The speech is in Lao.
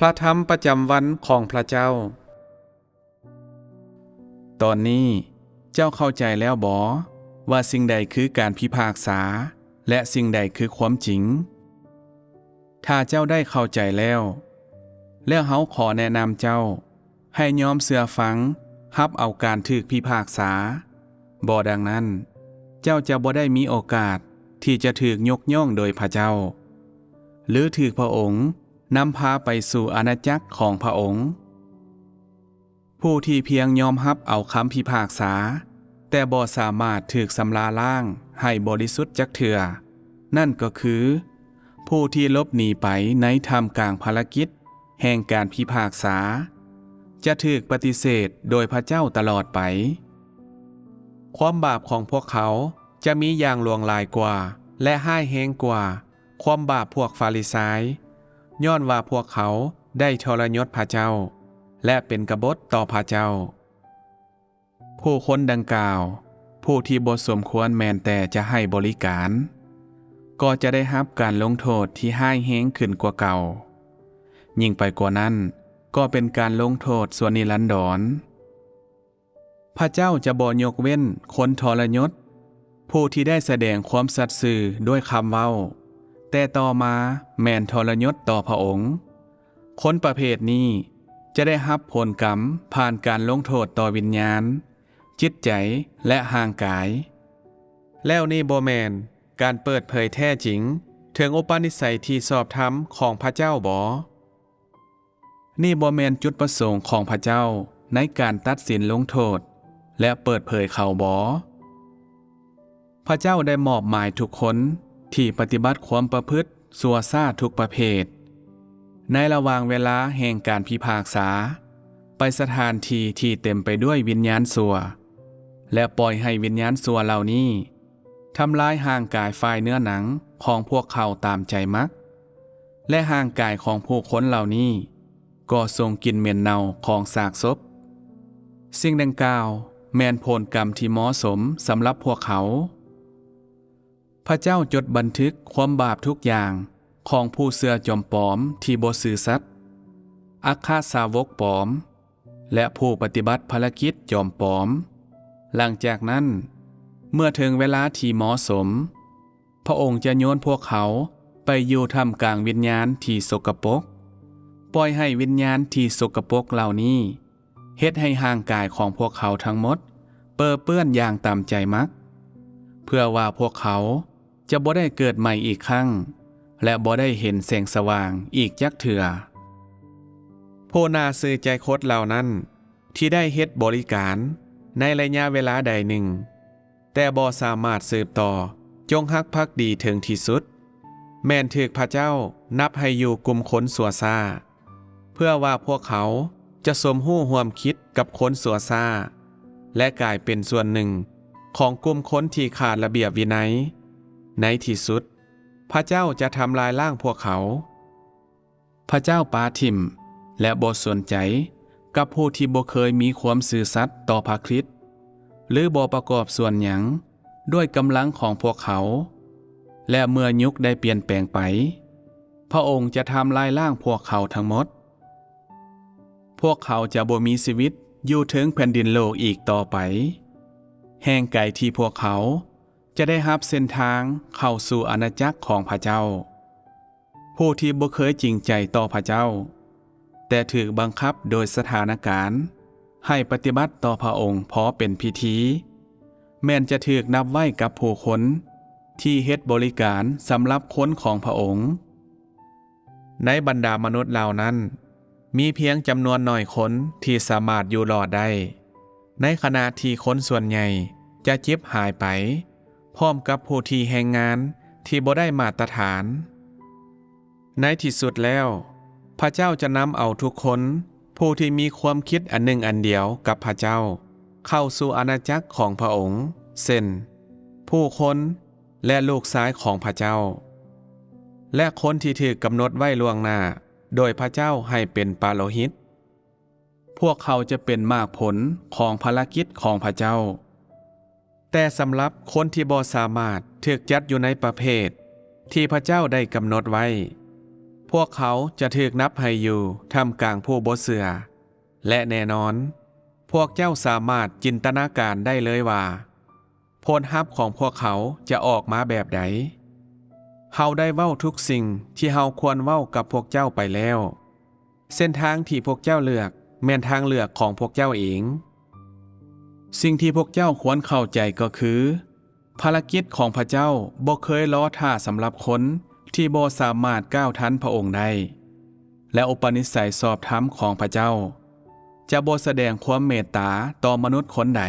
ພະທຳປະຈຳວັນຂອງພະເຈົ້າ. ຕອນນີ້ເຈົ້າເຂົ້າໃຈແລ້ວບໍ ວ່າສິ່ງໃດຄືການພິພາກສາ ແລະ ສິ່ງໃດຄືຄວາມຈິງ? ຖ້າເຈົ້າໄດ້ເຂົ້າໃຈແລ້ວ, ແລ້ວເຮົາຂໍແນະນຳເຈົ້າ ໃຫ້ຍອມເຊື່ອຟັງຮັບເອົາການຖືກພິພາກສາ, ບໍ່ດັ່ງນັ້ນ, ເຈົ້າຈະບໍ່ໄດ້ມີໂອກາດທີ່ຈະຖືກຍົກຍ້ອງໂດຍພະເຈົ້າ ຫຼື ຖືກພະອົງນຳພາໄປສູ່ອານາຈັກຂອງພະອົງ. ຜູ້ທີ່ພຽງຍອມຮັບເອົາຄຳພິພາກສາ, ແຕ່ບໍ່ສາມາດຖືກຊຳລະລ້າງໃຫ້ບໍລິສຸດຈັກເທື່ອ, ນັ້ນກໍຄື ຜູ້ທີ່ຫຼົບໜີໄປໃນທ່າມກາງພາລະກິດແຫ່ງການພິພາກສາ ຈະຖືກປະຕິເສດໂດຍພະເຈົ້າຕະຫຼອດໄປ. ຄວາມບາບຂອງພວກເຂົາຈະມີຢ່າງຫຼວງຫຼາຍກວ່າ ແລະ ຮ້າຍແຮງກວ່າຄວາມບາບພວກຟາຣິຊາຍ, ຍ້ອນວ່າພວກເຂົາໄດ້ທໍລະຍົດພະເຈົ້າ ແລະ ເປັນກະບົດຕໍ່ພະເຈົ້າ. ຜູ້ຄົນດັ່ງກ່າວ, ຜູ້ທີ່ບໍ່ສົມຄວນແມ່ນແຕ່ຈະໃຫ້ບໍລິການ, ກໍຈະໄດ້ຮັບການລົງໂທດທີ່ຮ້າຍແຮງຂຶ້ນກວ່າເກົ່າ. ຍິ່ງໄປກວ່ານັ້ນ, ກໍເປັນການລົງໂທດຊົ່ວນິລັນດອນ. ພະເຈົ້າຈະບໍ່ຍົກເວັ້ນຄົນທໍລະຍົດ, ຜູ້ທີ່ໄດ້ສະແດງຄວາມສັດຊື່ດ້ວຍຄຳເວົ້າ, ແຕ່ຕໍ່ມາແມ່ນທໍລະຍົດຕໍ່ພະອົງ. ຄົນປະເພດນີ້ຈະໄດ້ຮັບຜົນກຳຜ່ານການລົງໂທດຕໍ່ວິນຍານ, ຈິດໃຈ ແລະ ຮ່າງກາຍ. ແລ້ວນີ້ບໍ່ແມ່ນການເປີດເຜີຍແທ້ຈິງເຖິງອຸປະນິໄສທີ່ຊອບທຳຂອງພະເຈົ້າບໍ? ນີ້ບໍ່ແມ່ນຈຸດປະສົງຂອງພະເຈົ້າໃນການຕັດສິນລົງໂທດ ແລະ ເປີດເຜີຍເຂົາບໍ? ພະເຈົ້າໄດ້ມອບໝາຍທຸກຄົນທີ່ປະຕິບັດຄວາມປະພຶດຊົ່ວຊ້າທຸກປະເພດ ໃນລະຫວ່າງເວລາແຫ່ງການພິພາກສາ ໄປສະຖານທີ່ທີ່ເຕັມໄປດ້ວຍວິນຍານຊົ່ວ ແລະ ປ່ອຍໃຫ້ວິນຍານຊົ່ວເຫຼົ່ານີ້ ທຳລາຍຮ່າງກາຍຝ່າຍເນື້ອໜັງຂອງພວກເຂົາຕາມໃຈມັກ ແລະ ຮ່າງກາຍຂອງຜູ້ຄົນເຫຼົ່ານີ້ກໍສົ່ງກິ່ນເໝັນເນົ່າຂອງຊາກສົບ. ສິ່ງດັ່ງກ່າວແມ່ນຜົນກຳທີ່ເໝາະສົມສຳລັບພວກເຂົາ. ພະເຈົ້າຈົດບັນທຶກຄວາມບາບທຸກຢ່າງຂອງຜູ້ເຊື່ອຈອມປອມທີ່ບໍ່ຊື່ສັດ, ອັກຄະສາວົກປອມ ແລະ ຜູ້ປະຕິບັດພາລະກິດຈອມປອມ. ຫຼັງຈາກນັ້ນ, ເມື່ອເຖິງເວລາທີ່ເໝາະສົມ, ພະອົງຈະໂຍນພວກເຂົາໄປຢູ່ທ່າມກາງວິນຍານທີ່ສົກກະປົກ, ປ່ອຍໃຫ້ວິນຍານທີ່ສົກກະປົກເຫຼົ່ານີ້ເຮັດໃຫ້ຮ່າງກາຍຂອງພວກເຂົາທັງໝົດເປິເປື້ອນຢ່າງຕາມໃຈມັກ, ເພື່ອວ່າພວກເຂົາ ຈະບໍ່ໄດ້ເກີດໃໝ່ອີກຄັ້ງ ແລະ ບໍ່ໄດ້ເຫັນແສງສະຫວ່າງອີກຈັກເທື່ອ. ຜູ້ໜ້າຊື່ໃຈຄົດເຫຼົ່ານັ້ນ ທີ່ໄດ້ເຮັດບໍລິການໃນໄລຍະເວລາໃດໜຶ່ງ ແຕ່ບໍ່ສາມາດສືບຕໍ່ຈົງຮັກພັກດີເຖິງທີ່ສຸດ, ແມ່ນຖືກພະເຈົ້ານັບໃຫ້ຢູ່ກຸ່ມຄົນຊົ່ວຊ້າ. ເພື່ອວ່າພວກເຂົາຈະສົມຮູ້ຮ່ວມຄິດກັບຄົນຊົ່ວຊ້າ ແລະ ກາຍເປັນສ່ວນໜຶ່ງຂອງກຸ່ມຄົນທີ່ຂາດລະບຽບວິໄນ. ໃນທີ່ສຸດ, ພະເຈົ້າຈະທຳລາຍລ້າງພວກເຂົາ. ພະເຈົ້າປະຖິ້ມ ແລະ ບໍ່ສົນໃຈກັບຜູ້ທີ່ບໍ່ເຄີຍມີຄວາມຊື່ສັດຕໍ່ພະຄຣິດ ຫຼື ບໍ່ປະກອບສ່ວນຫຍັງ ດ້ວຍກຳລັງຂອງພວກເຂົາ ແລະ ເມື່ອຍຸກໄດ້ປ່ຽນແປງໄປ, ພະອົງຈະທຳລາຍລ້າງພວກເຂົາທັງໝົດ. ພວກເຂົາຈະບໍ່ມີຊີວິດຢູ່ເທິງແຜ່ນດິນໂລກອີກຕໍ່ໄປ, ແຫ່ງໄກທີ່ພວກເຂົາຈະໄດ້ຮັບເສັ້ນທາງເຂົ້າສູ່ອານາຈັກຂອງພະເຈົ້າ. ຜູ້ທີ່ບໍ່ເຄີຍຈິງໃຈຕໍ່ພະເຈົ້າ, ແຕ່ຖືກບັງຄັບໂດຍສະຖານະການໃຫ້ປະຕິບັດຕໍ່ພະອົງພໍເປັນພິທີ, ແມ່ນຈະຖືກນັບໄວ້ກັບຜູ້ຄົນທີ່ເຮັດບໍລິການສຳລັບຄົນຂອງພະອົງ. ໃນບັນດາມະນຸດເຫຼົ່ານັ້ນ, ມີພຽງຈຳນວນໜ້ອຍຄົນທີ່ສາມາດຢູ່ລອດໄດ້, ໃນຂະນະທີ່ຄົນສ່ວນໃຫຍ່ຈະເຈັບຫາຍໄປ ພ້ອມກັບຜູ້ທີ່ແຮງງານທີ່ບໍ່ໄດ້ມາດຕະຖານ. ໃນທີ່ສຸດແລ້ວ, ພະເຈົ້າຈະນຳເອົາທຸກຄົນຜູ້ທີ່ມີຄວາມຄິດອັນໜຶ່ງອັນດຽວກັບພະເຈົ້າ ເຂົ້າສູ່ອານາຈັກຂອງພະອົງ, ເຊັ່ນ, ຜູ້ຄົນ ແລະ ລູກຊາຍຂອງພະເຈົ້າ ແລະ ຄົນທີ່ຖືກກຳນົດໄວ້ລ່ວງໜ້າໂດຍພະເຈົ້າໃຫ້ເປັນປະໂລຫິດ. ພວກເຂົາຈະເປັນໝາກຜົນຂອງພາລະກິດຂອງພະເຈົ້າ. ແຕ່ສຳລັບຄົນທີ່ບໍ່ສາມາດຖືກຈັດຢູ່ໃນປະເພດທີ່ພະເຈົ້າໄດ້ກຳນົດໄວ້, ພວກເຂົາຈະຖືກນັບໃຫ້ຢູ່ທ່າມກາງຜູ້ບໍ່ເຊື່ອ ແລະ ແນ່ນອນ, ພວກເຈົ້າສາມາດຈິນຕະນາການໄດ້ເລີຍວ່າ ຜົນຮັບຂອງພວກເຂົາຈະອອກມາແບບໃດ. ເຮົາໄດ້ເວົ້າທຸກສິ່ງທີ່ເຮົາຄວນເວົ້າກັບພວກເຈົ້າໄປແລ້ວ. ເສັ້ນທາງທີ່ພວກເຈົ້າເລືອກແມ່ນທາງເລືອກຂອງພວກເຈົ້າເອງ. ສິ່ງທີ່ພວກເຈົ້າຄວນເຂົ້າໃຈກໍຄື ພາລະກິດຂອງພະເຈົ້າບໍ່ເຄີຍລໍຖ້າສຳລັບຄົນທີ່ບໍ່ສາມາດກ້າວທັນພະອົງໄດ້, ແລະ ອຸປະນິໄສຊອບທຳຂອງພະເຈົ້າຈະບໍ່ສະແດງຄວາມເມດຕາຕໍ່ມະນຸດຄົນໃດ.